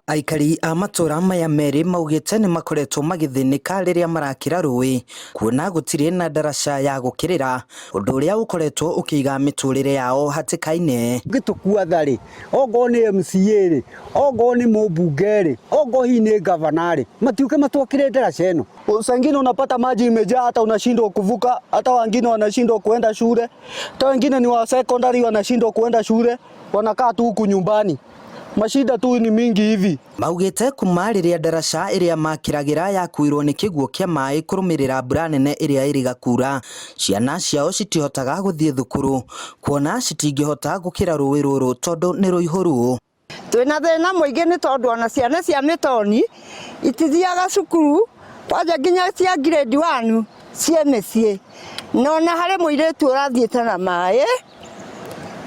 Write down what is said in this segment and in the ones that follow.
Aikari a matũra maya merĩ maugĩte nĩ makoretwo magĩthĩnĩka rĩrĩa marakĩra rũĩ kuona gũtirĩ na ndaraca ya gũkĩrĩra, ũndũ ũrĩa ũkoretwo ũkĩiga mĩtũrĩre yao hatĩka-inĩ. Ũngĩtũkua tha-rĩ, ongorwo nĩ MCA rĩ, ongorwo nĩ mũmbunge rĩ, ongorwo hihi nĩ gavana rĩ, matiũke matwakĩre ndaraca ĩno. Saa ingine unapata maji imejaa hata unashindwa kuvuka, hata wengine wanashindwa kuenda shule, hata wengine ni wa secondary wanashindwa kuenda shule, wanakaa tu huku nyumbani. Mashida tu ni mingi hivi. Maugĩte kuma rĩrĩa ndaraca ĩrĩa makĩragĩra yakuirwo nĩ kĩguũ kĩa maĩ kũrũmĩrĩra mbura nene ĩrĩa ĩrĩga kura, ciana ciao citihotaga gũthiĩ thukuru kuona citingĩhota gũkĩra rũĩ rũrũ tondũ nĩ rũihũru. Twĩna thĩna mũingĩ nĩ tondũ ona ciana cia mĩtoni itithiaga cukuru, kwanja nginya cia grade 1 ciĩ mĩciĩ. Na ona harĩ mũirĩtu ũrathiĩte na maĩ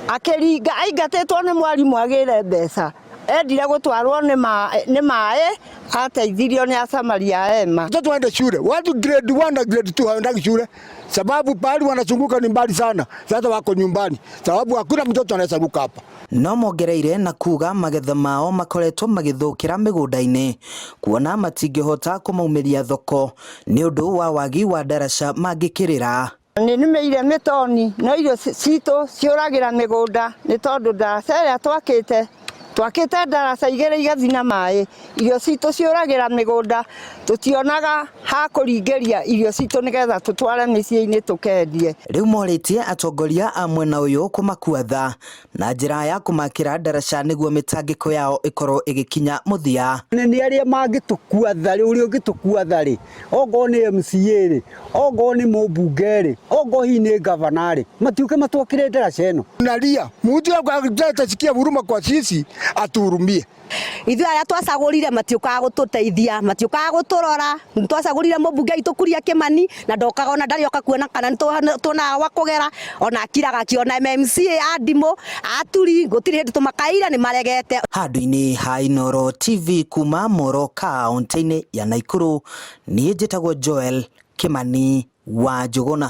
akĩringa aingatĩtwo nĩ mwarimũ agĩre mbeca, endire gũtwarwo nĩ maĩ, ateithirio nĩ Asamaria ema. Watoto waende shule, watu grade 1 na grade 2 hawaendagi shule sababu pahali wanazunguka ni mbali sana. Sasa wako nyumbani sababu hakuna mtoto anaweza ruka hapa. No mongereire na kuga magetha mao makoretwo magĩthũkĩra mĩgũnda-inĩ kuona matingĩhota kũmaumĩria thoko nĩ ũndũ wa wagi wa ndaraca mangĩkĩrĩra. Nĩ nĩmĩire mĩtoni no irio citũ ciũragĩra mĩgũnda nĩ tondũ ndaraca ĩrĩa twakĩte, twakĩte ndaraca igĩrĩ igathiĩ na maĩ, irio citũ ciũragĩra mĩgũnda, tũtionaga ha kũringĩria irio citũ nĩgetha tũtware mĩciĩ-inĩ tũkendie. Rĩu morĩtie atongoria a mwena ũyũ kũmakua tha na njĩra ya kũmakĩra ndaraca nĩguo mĩtangĩko yao ĩkorwo ĩgĩkinya mũthia. Nĩ arĩa mangĩtũkua tha rĩ, ũrĩa ũngĩtũkua tha rĩ, ongorwo nĩ MCA rĩ, ongorwo nĩ mũmbunge rĩ, ongorwo hihi nĩ gavana rĩ, matiũke matwakĩre ndaraca ĩno. Nalia, mtu atasikia huruma kwa sisi atuhurumie. Ithuĩ arĩa twacagũrire matiũkaga gũtũteithia, matiũkaga gũtũrora. Twacagũrire mũmbunge witũ Kuria Kĩmani na ndokaga ona ndarĩ oka kuona kana nĩ tuonaga gwa kũgera, ona akiraga akĩona MCA a Ndimũ aturi gũtirĩ hĩndĩ tũmakaire nĩ maregete. Handũ-inĩ ha Inooro TV kuma Moro kaũntĩ-inĩ ya Naikuru, niĩ njĩtagwo Joel Kĩmani wa Njũgũna.